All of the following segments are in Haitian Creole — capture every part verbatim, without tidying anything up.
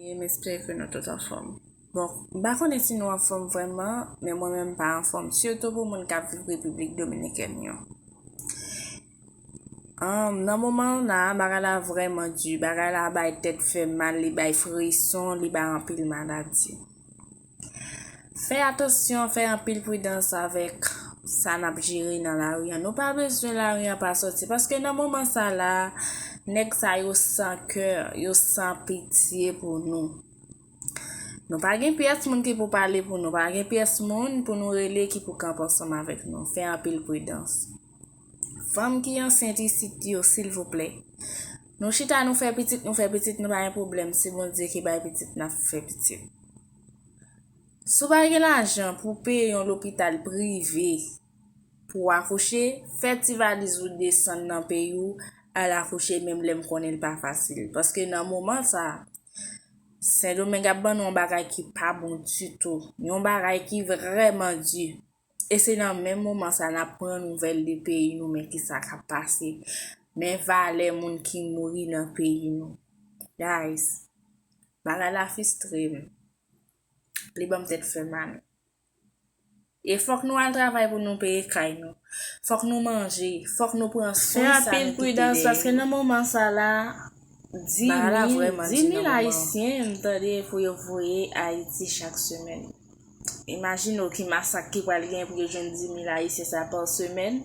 E m espere ke nou tout anfòm. Bon, m pa konnen si nou anfòm vrèman, men mwen menm m pa anfòm, sitou pou moun k ap viv Repiblik Dominikèn yo. Ahn, nan moman an la, bagay la vrèman di, bagay la bay tèt fè mal, li bay frison, li bay anpil maladi. Fè atansyon, fè anpil pridans avèk sa n ap jere nan lari an. Nou pa bezwen lari an pa sòti, paske nan moman sa la, nèg sa yo san kè, yo san pitye pou nou. Nou pa gen pyès moun ki pou pale pou nou, pa gen pyès moun pou nou rele ki pou kanpe ansanm avèk nou. Fè anpil pridans. Fanm ki ansent isit yo, silvouplè. Nou chita, nou fè pitit, nou fè pitit, nou pa gen pwoblèm. Se Bondye ki bay pitit, n ap fè pitit. Si w pa gen lajan pou peye yon lopital prive pou w akouche, fè ti valiz ou desann nan peyi w, al akouche, menm lè m konnen l pa fasil. Paske nan moman sa, Sendomeng ap ban nou yon bagay ki pa bon ditou. Yon bagay ki vrèman di. E se nan menm moman sa n ap pran nouvèl de peyi nou, men ki sa k ap pase. Men valè moun ki mouri nan peyi nou. Guys, bagay la fistre m. Li ban m tèt fè mal. E fòk nou al travay pou nou peye kay nou. Fòk nou manje, fòk nou pran swen sa nou kite dèyè. Fè anpil pridans, paske nan moman sa la, di mil, di mil Ayisyen, m tande pou yo voye Ayiti chak semèn. Imajine w ki masak ki pral gen pou yo jwenn di mil Ayisyen sa pa semèn.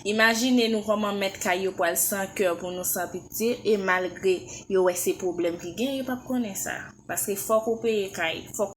Imajine nou kòman mèt kay yo pral san kè pou nou san pitye, e malgre yo wè se pwoblèm ki gen, yo p ap konnen sa. Paske fòk ou peye kay, fòk